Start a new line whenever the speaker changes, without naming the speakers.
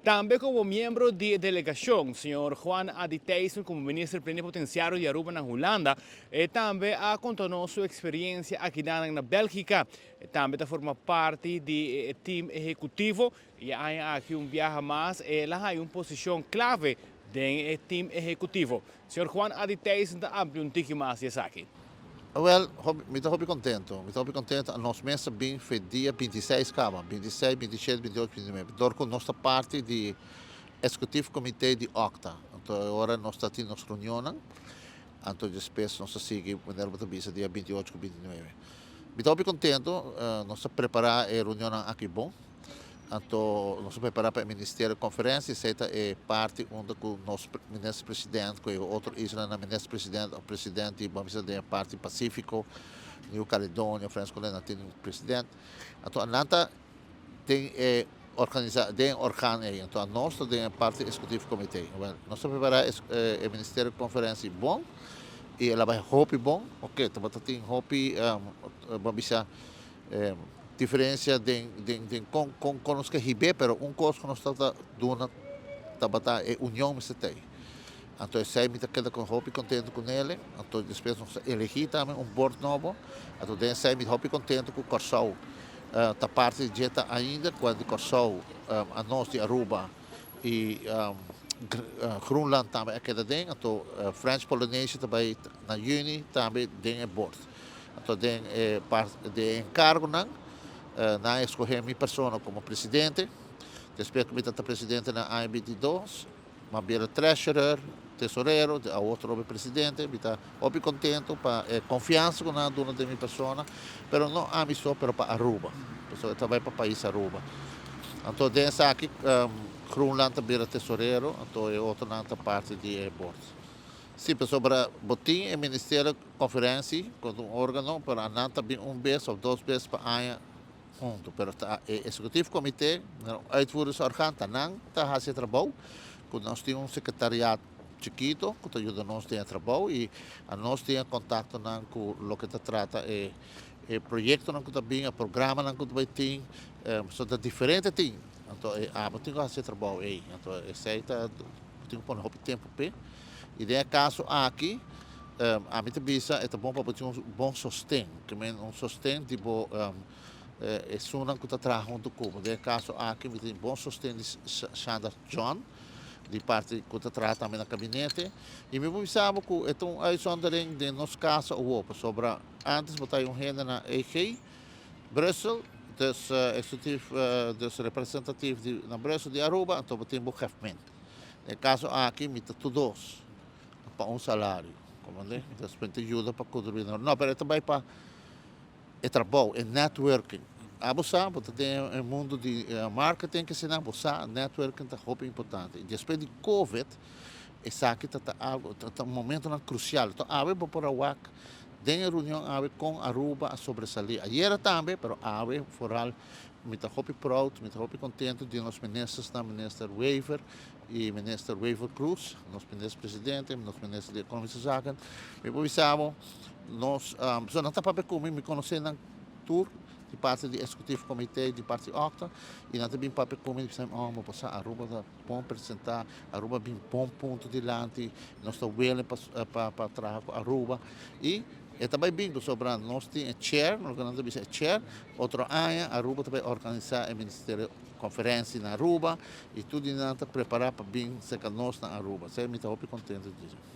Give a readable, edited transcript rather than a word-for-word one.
Tambe como miembro di delegacion, señor Juan Adi Thijssen, como minister plenipotenciario di Aruba na Hulanda, tambe a conta su experiencia aki na Belgica. Tambe ta forma parti di team ehecutivo y aki un biaha mas el a un posicion clave den team ehecutivo. Señor Juan Adi Thijssen ta amplia un tiki mas esaki.
Wel, mi ta hopi contento. Mi ta hopi contento. Nos mes a bin for di dia 26 caba. 26, 27, 28, 29. Door cu nos ta parti di Executive Committee di OCTA. Anto, awor nos ta tin nos reunion. Anto, despues nos ta sigui, manera bo bisa, dia 28 cu 29. Mi ta hopi contento. Nos a prepara e reunion aki bon. Anto, nos a prepara pa e Ministerio Conferencia, esey ta e parti unda cu nos minister presidente, cu otro isla na minister presidente, of presidente, ban bisa, di parti Pacifico, New Caledonia, Frans Guyana tin un presidente. Anto, nan ta tin e organisa, den organo ey. Anto, nos ta den parti Executive Committee. Well, nos a prepara e Ministerio Conferencia bon, y el a bay hopi bon, ok, tabata tin hopi, ban bisa, diferencia den con nos cu hib'e, pero un cos cu nos ta duna tabata e union mester tin. Anto, esey mi ta keda cu hopi contento cu ne. Anto, despues nos a elegi tambe un board nobo. Anto, den esey mi hopi contento cu Corsou. Ta parti di dje ainda, cuando Corsou, anos di Aruba y Groenland tambe a keda den. Anto, French Polynesia tambe na juni tambe den e board. Anto, den parti di encargo nan, nan a scoge mi persona como presidente. Despues cu mi ta presidente na aña 22, m'a bira treasurer, tesorero, e otro presidente, mi ta hopi contento pa confiansa cu nan a duna den mi persona, pero no ami so, pero pa Aruba. Pasobra tambe pa pais Aruba. Anto, den esaki, Groenland tambe tesorero, anto e otro nan ta parti di board. Si, pasobra bo tin e Ministerio Conferencia, cu un organo, pero nan ta bin un bes of 2 bes pa aña hunto. Pero ta, e Executive Committee, uitvoeringsorgaan, ta nan ta haci trabou, cu nos tin un secretariat chikito, cu ta yuda nos den trabou y nos tin contacto nan cu loke ta trata e proyecto nan cu ta bin, e programa nan cu ta tin, so ta diferente tin. Anto, abo tin cu haci trabou ey. Anto, esey ta tin cu pone hopi tempo p'e. Y den caso aki, ami ta bisa, ta bon pa un bon sosten, kiermen un sosten tipo esunnan cu ta traha hunto cu mi. Den caso aki, mi tin bon sosten di Sandra John, di parti cu ta traha tambe na gabinete. Y mi bisa cu e un uitzondering den nos caso pasobra antes bo tin un hende na EG, Brussel, dus executief, dus representatief di, na Brussel di Aruba, anto bo tin bo GefMin. Den caso aki, mi ta tur dos pa un salario. Comprende? Dus mi ta yuda pa contribui. No, pero tambe pa e trabou, e networking. Abo sa, bo tin e mundo di marketing cu asina, bo sa, networking ta hopi importante. Y despues di COVID, esaki ta algo, ta un momento crucial. Anto, awe bo por a wak, den reunion awe cu Aruba a sobresali. Ayera tambe, pero awe vooral mi ta hopi proud, mi ta hopi contento di nos ministers, na minister Wever y minister Wever Croes, nos minister presidente, nos minister di Economische Zaken. Mi por bisa bo, nos, so nan ta papia cu mi, mi conoce nan tur, di parti di Executive Committee, di parti OCTA, y nan ta bin papia cu mi, bisa, "Oh, ma sa Aruba ta bon presenta, Aruba bin bon punto dilanti, nos ta willing pa traha cu Aruba." Y tambe bin pasobra nos tin e chair, nos ta bisa e chair, otro aña Aruba tambe organisa e Ministerio Conferencia na Aruba, y tur nan ta prepara pa bin cerca nos na Aruba. Esey mi ta hopi contento di.